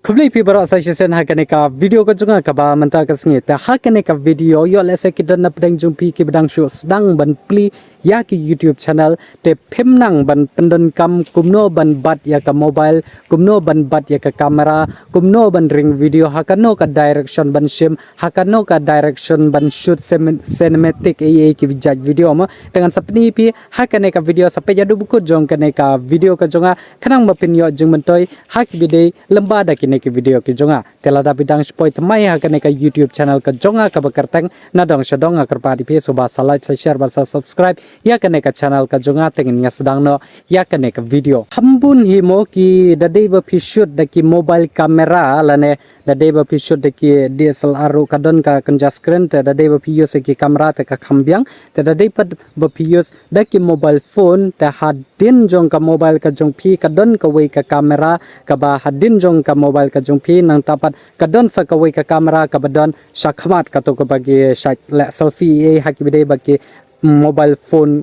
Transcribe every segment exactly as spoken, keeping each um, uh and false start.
Khublei phi baroh sa shisien ha kane ka video ka jong nga kaba mynta ka sngi. Te ha kane ka video ïoh lehse ki don na pdeng jong phi kiba dang shu sdang ban plie ïa ki YouTube channel, te phim nang ban pyndonkam kumno ban bat ïa ka mobile, kumno ban bat ïa ka camera, kumno ban ring video, ha kano ka direction ban shim, ha kano ka direction ban shoot cin-, cinematic, ei ei ki jait video mo. Te ngan sa pyni phi ha kane ka video, sa peit haduh ba kut jong kane ka video ka jong nga, khnang ba phin ïoh jingmyntoi ha kiba dei lyngba da kine ki video ki jong nga. Te lada phi dang shu poi thymmai ha kane ka YouTube channel ka jong nga kaba kyrteng Nadong Shadong, nga kyrpad ïa phi sngewbha sa like, sa share bad sa subscribe ïa kane ka channel ka jong nga. Te ngin ïa sdang noh ïa kane ka video. Kham bun hi mo ki da dei ba phi shoot da ki mobile camera lane da dei ba phi shoot da ki D S L R ruh ka don ka kynja screen, te da dei ba phi use ïa ki camera te ka kham biang, te da dei pat ba phi use da ki mobile phone, te hadien jong ka mobile ka jong phi ka don kawei ka camera, kaba hadien jong ka mobile ka jong phi nangta pat ka don sa kawei ka camera kaba don shakhmat, kato kaba ki shait leh selfie ei ei ha kiba dei ba ki mobile phone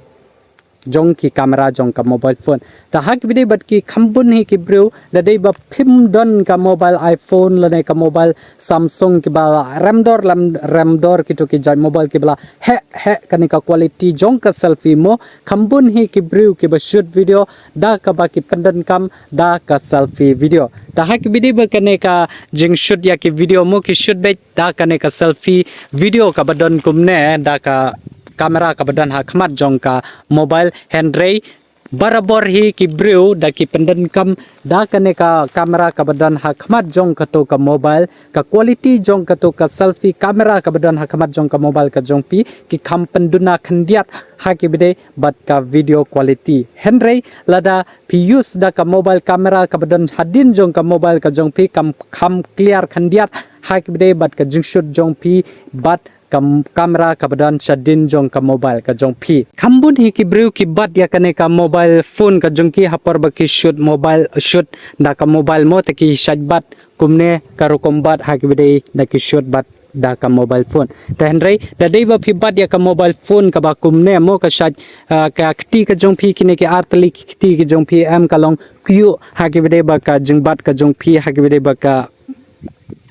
jong ki camera jong ka mobile phone. Te ha kiba dei bad ki kham bun hi ki briew da dei ba phim don ka mobile iPhone lane ka mobile Samsung kiba rem dor, rem, rem dor kito ki jait mobile kiba la heh heh kane ka quality jong ka selfie mo. Kham bun hi ki briew kiba shoot video da kaba ki pyndonkam da ka selfie video. Te ha kiba dei ba kane ka jingshoot ïa ki video mo ki shoot beit da kane ka selfie video kaba don kumne da ka camera kaba don ha khmat jong ka mobile, hynrei barabor hi ki briew da ki pyndonkam da kane ka camera kaba don ha khmat jong kato ka mobile, ka quality jong kato ka selfie camera kaba don ha khmat jong ka mobile ka jong phi ki kham pynduna khyndiat ha kiba dei bad ka video quality. Hynrei lada phi use da ka mobile camera kaba don hadien jong ka mobile ka jong phi kam kham clear khyndiat ha kiba dei bad ka jingshoot jong phi bad ka m-, camera kaba don shadien jong ka mobile ka jong phi. Kham bun hi ki briew ki bat ïa kane ka mobile phone ka jong ki ha por ba ki shoot mobile, shoot da ka mobile mo, te ki shait bat kumne ka rukom bat ha kiba dei da ki shoot bat da ka mobile phone. Te hynrei da dei ba phi bat ïa ka mobile phone kaba kumne mo ka shait, ah, ka kti ka jong phi, kine ki artylli ki kti ki jong phi em ka long kyiuh ha kiba dei ba ka jingbat ka jong phi, ha kiba dei ba ka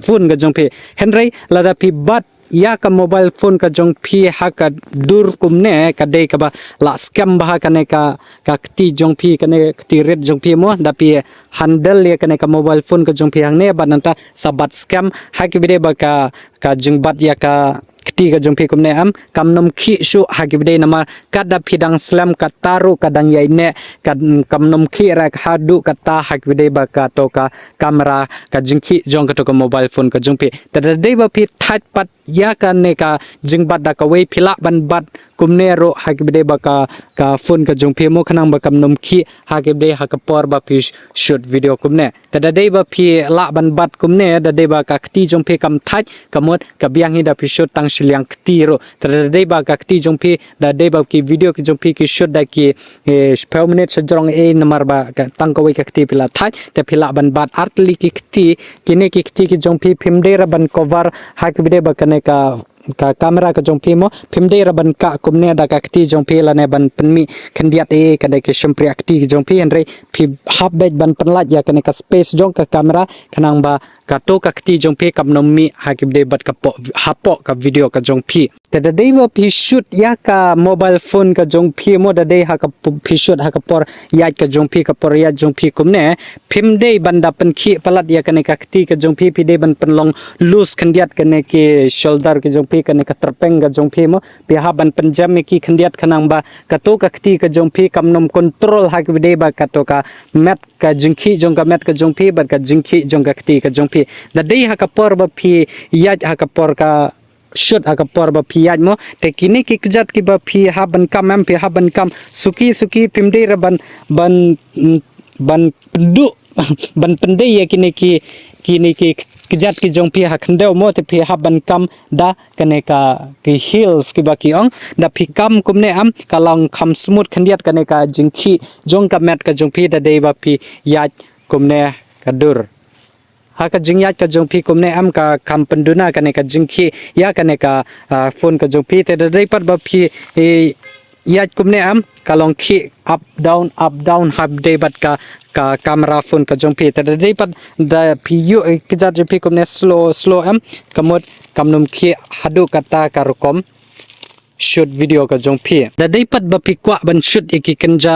phone ka jong phi. Hynrei lada phi bat ïa ka mobile phone ka jong phi ha ka dur kumne ka dei kaba la skhem bha kane ka, ka kti jong phi, kane kti rit jong phi mo, da phi handle ïa kane ka mobile phone ka jong phi hangne bad nangta sa bat skhem ha kiba dei ba ka, ka jingbat ïa ka kti ka jong phi kumne em kam nym khih shuh ha kiba dei namar katba phi dang slem katta ruh ka dang ïaineh, ka, kam nym khih rek haduh katta ha kiba dei ba kato ka camera ka jingkhih jong kato ka mobile phone ka jong phi. Te da dei ba phi thait pat ïa kane ka jingbat da kawei phi lah ban bat kumne ruh ha kiba dei ba ka, ka phone ka jong phi mo khnang ba kam nym khih ha kiba dei ha ka por ba phi sh-, shoot video kumne. Te da dei ba phi lah ban bat kumne da dei ba ka kti jong phi kam thait, ka mut ka biang hi da phi shoot tang shiliang kti ruh. Te da dei ba ka kti jong phi da dei ba ki video ki jong phi ki shoot da ki, eh, shiphew minit shajrong ei namar ba ka tang kawei ka kti phi la thait, te phi lah ban bat artylli ki kti, kine ki kti ki jong phi phim dei ruh ban cover ha kiba dei ba kane ka, ka camera ka jong phi mo, phim dei ruh ban kah kumne da ka kti jong phi lane ban pynmih khyndiat ei ei, ka dei ki shympriah kti ki jong phi, hynrei phi hap beit ban pynlait ïa kane ka space jong ka camera khnang ba kato ka kti jong phi kam nym mih ha kiba dei bad ka poh, hapoh ka video ka jong phi. Te da dei ba phi shoot ïa ka mobile phone ka jong phi mo da dei ha ka p-, phi shoot ha ka por ïaid ka jong phi, ka por ïaid jong phi kumne, phim dei ban da pynkhih palat ïa kane ka kti ka jong phi, phi dei ban pynlong loose khyndiat kane ki shoulder ka jong phi, kane ka tyrpeng ka jong phi mo, phi hap ban pynjem ïa ki khyndiat khnang ba kato ka kti ka jong phi kam nym control ha kiba dei ba kato ka met, ka jingkhih jong ka met ka jong phi bad ka jingkhih jong ka kti ka jong phi. Da dei ha ka por ba phi ïaid ha ka por ka shoot ha ka por ba phi ïaid mo, te kine ki kjat kiba phi hap ban kam em, phi hap ban kam suki suki, phim dei ruh ban, ban, mm, ban pynduh ban pyndei ïa kine ki, kine ki kjat ki jong phi ha khyndew mo, te phi hap ban kam da kane ka ki heels kiba ki ong, da phi kam kumne em ka long kham smooth khyndiat kane ka jingkhih jong ka met ka jong phi da dei ba phi ïaid kumne ka dur. Ha ka jingïaid ka jong phi kumne em ka kham pynduna kane ka jingkhih ïa kane ka, ah, phone ka jong phi, te da dei pat ba phi, eh, Ïaid kumne em, ka long khih up down up down ha kaba dei bad ka, ka camera phone ka jong phi. Te da dei pat da phi ïoh ïa ki jait jong phi kumne slow slow em, ka mut kam nym khih haduh katta ka rukom shoot video ka jong phi. Da dei pat ba phi kwah ban shoot ïa ki kynja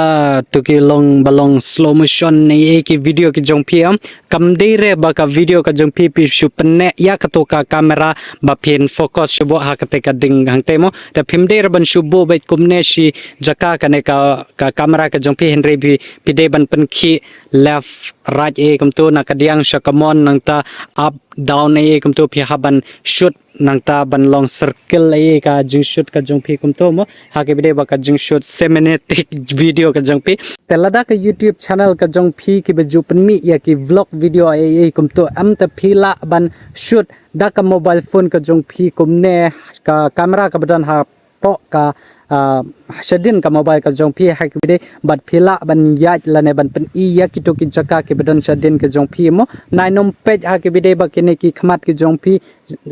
to ki long ba long slow motion ne ïa ki video ki jong phi em, kam dei re ba ka video ka jong phi phi shu pynneh ïa kato ka camera ba phin focus shu buh ha kata ka ding hangtei mo. Te phim dei re ban shu buh beit kumne shi jaka kane ka, ka camera ka jong phi, hynrei phi, phi dei ban pynkhih left right ïa kumto, na ka diang sha kamon, nangta up down ïa kumto, phi hap ban shoot nangta ban long circle ïa ka jingshoot ka jong phi kumto mo. Ha kaba dei ba ka jingshoot cinematic video ka jong phi. Te lada ka YouTube channel ka jong phi kiba ju pynmih ïa ki vlog video ïa kumto em, te phi lah ban shoot da ka mobile phone ka jong phi kumne, ka camera kaba don hapoh ka, ah, shadien ka mobile ka jong phi ha kaba dei bad phi lah ban ïaid lane ban pyni ïa kito ki jaka kiba don shadien ka jong phi mo. Nai nym peit ha kaba dei ba kine ki khmat ki jong phi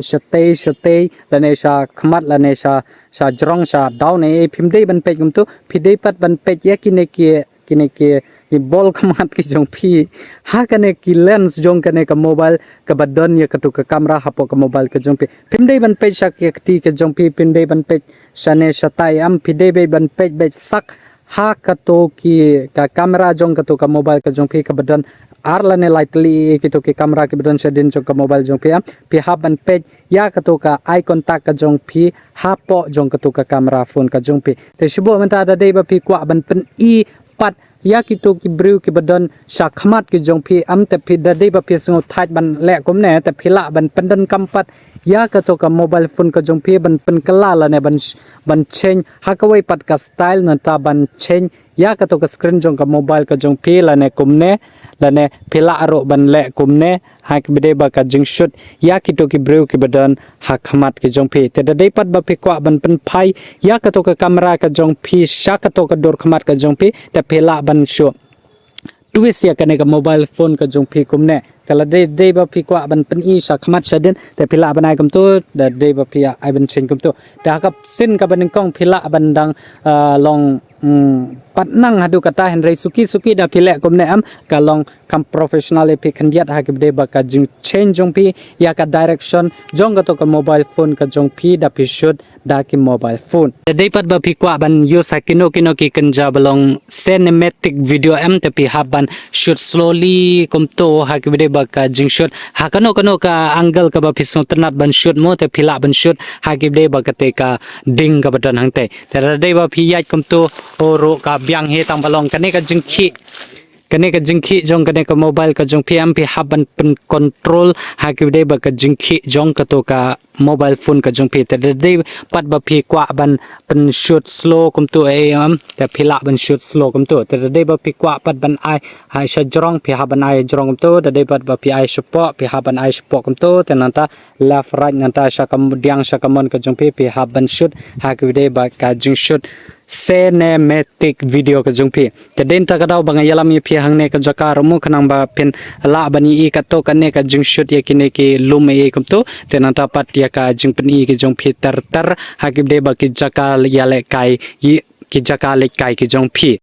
shatei shatei lane sha khmat lane sha, sha jrong sha down ne, phim dei ban peit kumto, phi dei pat ban peit ïa kine ki, kine ki, ki bol khmat ki jong phi ha kane ki lens jong kane ka mobile kaba don ïa kato ka camera hapoh ka mobile ka jong phi. Phim dei ban peit sha ki kti ka jong phi, phim dei ban peit shane shatai em, phi dei beit ban peit beit sak ha kato ki, ka camera jong kato ka mobile ka jong phi kaba don ar lane lai tylli kito ki camera kiba don shadien jong ka mobile jong phi em. Phi hap ban peit ïa kato ka eye contact ka jong phi hapoh jong kato ka camera phone ka jong phi. Te shu buh mynta da dei ba phi kwah ban pyni pat ïa kito ki briew kiba don sha khmat ki jong phi em, te phi da dei ba phi sngewthait ban leh kumne, te phi lah ban pyndonkam pat ïa kato ka mobile phone ka jong phi ban pynkylla lane ban, ban change ha kawei pat ka style, nangta ban change ïa kato ka screen jong ka mobile ka jong phi lane kumne, lane phi lah ruh ban leh kumne ha kaba dei ba ka jingshoot ïa kito ki briew kiba don ha khmat ki jong phi. Te da dei pat ba phi kwah ban pynphai ïa kato ka camera ka jong phi sha kato ka dur khmat ka jong phi, te phi lah ban shu twist ïa kane ka mobile phone ka jong phi kumne. Te lada dei, dei ba phi kwah ban pyni sha khmat shadien, te phi lah ban ai kumto, da dei ba phi ai ban change kumto. Te ha ka sien kaba nyngkong phi lah ban dang, ah, long, mm, pat nang haduh katta, hynrei suki suki da phi leh kumne em, ka long kham professional ïa phi khyndiat ha kaba dei ba ka jingchange jong phi ïa ka direction jong kato ka mobile phone ka jong phi da phi shoot da ki mobile phone. Da dei pat ba phi kwah ban use ha kino kino ki kynja ba long cinematic video em, te phi hap ban shoot slowly kumto ha kaba dei ba ka jingshoot ha kano kano ka angle kaba phi sngewtynnat ban shoot mo, te phi lah ban shoot ha kaba dei ba kata ka ding kaba don hangtei. Te da dei ba phi ïaid kumto, o ruh ka biang hi, tang ba long kane ka jingkhih, kane ka jingkhih jong kane ka mobile ka jong phi em, phi hap ban pyn control ha kaba dei ba ka jingkhih jong kato ka mobile phone ka jong phi. Te da dei pat ba phi kwah ban pynshoot slow kumto, eh, em, te phi lah ban shoot slow kumto. Te da dei ba phi kwah pat ban ai, ai sha jrong, phi hap ban ai jrong kumto. Da dei pat ba phi ai shapoh, phi hap ban ai shapoh kumto. Te nangta left right, nangta sha kadiang sha kamon ka jong phi, phi hap ban shoot ha kaba dei ba ka jingshoot cinematic video ka jong phi. Te dei na kata ka daw ba nga ïalam ïa phi hangne ka jaka ruh mo, khnang ba phin lah ban ïohi kato kane ka jingshoot ïa kine ki lum ïa kumto. Te nangta pat ïa ka jingpyni ki jong phi ter ter ha kaba dei ba ki jaka ïalehkai, ki jaka lehkai ki jong phi.